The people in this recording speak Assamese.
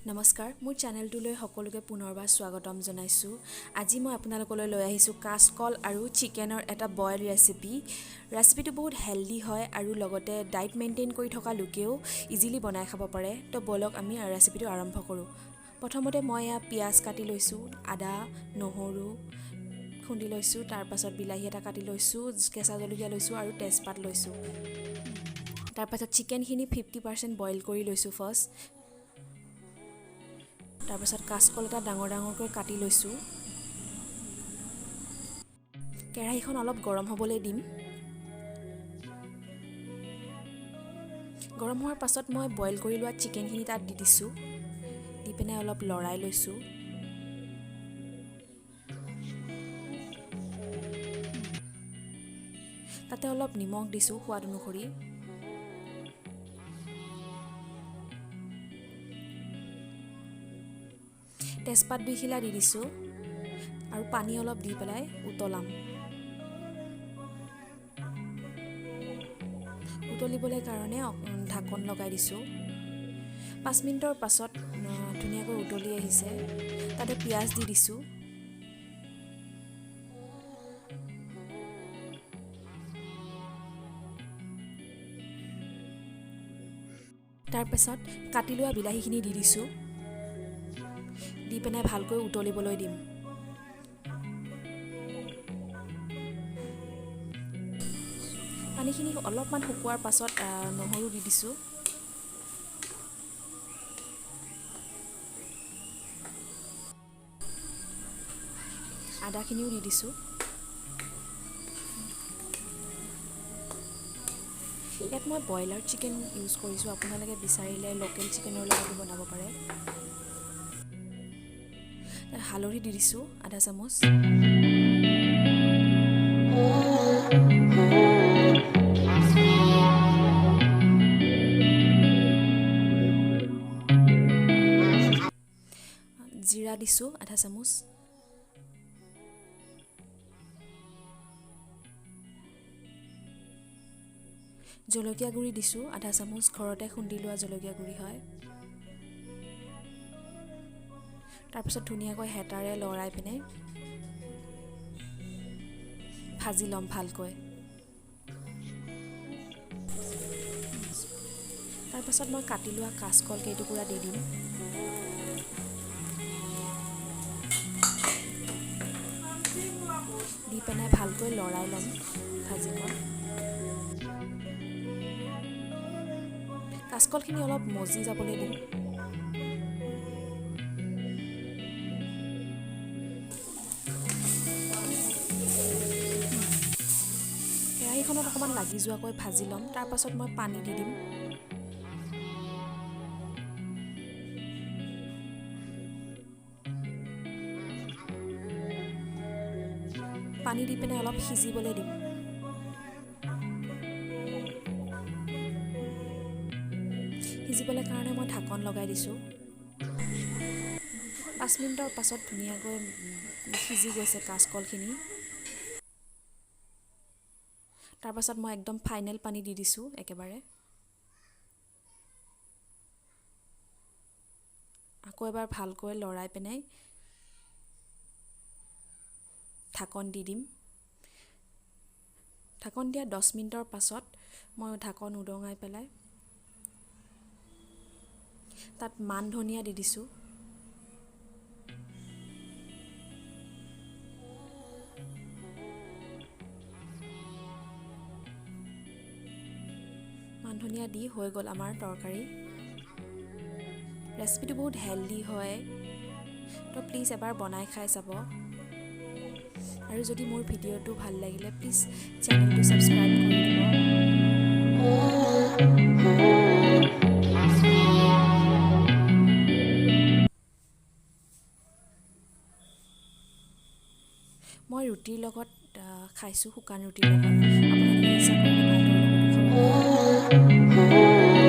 নমস্কাৰ, মোৰ চেনেলটোলৈ সকলোকে পুনৰবাৰ স্বাগতম জনাইছোঁ। আজি মই আপোনালোকলৈ লৈ আহিছোঁ কাচকল আৰু চিকেনৰ এটা বইল ৰেচিপি। ৰেচিপিটো বহুত হেল্ডি হয় আৰু লগতে ডাইট মেইনটেইন কৰি থকা লোকেও ইজিলি বনাই খাব পাৰে। তো ব'লক আমি ৰেচিপিটো আৰম্ভ কৰোঁ। প্ৰথমতে মই এয়া পিঁয়াজ কাটি লৈছোঁ, আদা নহৰু খুন্দি লৈছোঁ, তাৰপাছত বিলাহী এটা কাটি লৈছোঁ, কেঁচা জলকীয়া লৈছোঁ আৰু তেজপাত লৈছোঁ। তাৰপাছত চিকেনখিনি 50% বইল কৰি লৈছোঁ ফাৰ্ষ্ট। তাৰপাছত কাচকল এটা ডাঙৰ ডাঙৰকৈ কাটি লৈছোঁ। কেৰাহীখন অলপ গৰম হ'বলৈ দিম। গৰম হোৱাৰ পাছত মই বইল কৰি লোৱা চিকেনখিনি তাত দি দিছোঁ। দি পিনে অলপ লৰাই লৈছোঁ। তাতে অলপ নিমখ দিছোঁ সোৱাদ অনুসৰি। তেজপাত 2 খিলা দি দিছোঁ আৰু পানী অলপ দি পেলাই উতলাম। উতলিবলৈ কাৰণে ঢাকন লগাই দিছোঁ। 5 মিনিটৰ পাছত ধুনীয়াকৈ উতলি আহিছে। তাতে পিঁয়াজ দি দিছোঁ। তাৰপাছত কাটি লোৱা বিলাহীখিনি দি দিছোঁ। দি পেলাই ভালকৈ উতলিবলৈ দিম। পানীখিনি অলপমান শুকোৱাৰ পাছত নহৰু দি দিছোঁ। আদাখিনিও দি দিছোঁ। ইয়াত মই ব্ৰইলাৰ চিকেন ইউজ কৰিছোঁ। আপোনালোকে বিচাৰিলে লোকেল চিকেনৰ লগতো বনাব পাৰে। হালধি দি দিছোঁ আধা চামুচ। জিৰা দিছোঁ আধা চামুচ। জলকীয়া গুড়ি দিছোঁ আধা চামুচ। ঘৰতে খুন্দি লোৱা জলকীয়া গুড়ি হয়। তাৰপিছত ধুনীয়াকৈ হেতাৰে লৰাই পিনে ভাজি ল'ম ভালকৈ। তাৰপাছত মই কাটি লোৱা কাচকল কেইটুকুৰা দি দিম। দি পেলাই ভালকৈ লৰাই ল'ম ভাজিকণ। কাচকলখিনি অলপ মজি যাবলৈ দিম। কেৰাহীখনত অকণমান লাগি যোৱাকৈ ভাজি ল'ম। তাৰপাছত মই পানী দি দিম। পানী দি পিনে অলপ সিজিবলৈ দিম। সিজিবলৈ কাৰণে মই ঢাকন লগাই দিছোঁ। 5 মিনিটৰ পাছত ধুনীয়াকৈ সিজি গৈছে কাচকলখিনি। তাৰপাছত মই একদম ফাইনেল পানী দি দিছোঁ একেবাৰে। আকৌ এবাৰ ভালকৈ লৰাই পিনে ঢাকন দি দিম। ঢাকন দিয়া 10 মিনিটৰ পাছত মই ঢাকন উদঙাই পেলাই তাত মান ধনিয়া দি দিছোঁ। মান ধনিয়া দি হৈ গ'ল আমাৰ তৰকাৰী। ৰেচিপিটো বহুত হেল্ডি হয়, তো প্লিজ এবাৰ বনাই খাই চাব। আৰু যদি মোৰ ভিডিঅ'টো ভাল লাগিলে, প্লিজ চেনেলটো ছাবস্ক্ৰাইব কৰি দিব। মই ৰুটিৰ লগত খাইছোঁ, শুকান ৰুটিৰ লগত। আপোনালোকে ইচ্ছা কৰিলে ভাতৰ লগতো খাব পাৰে।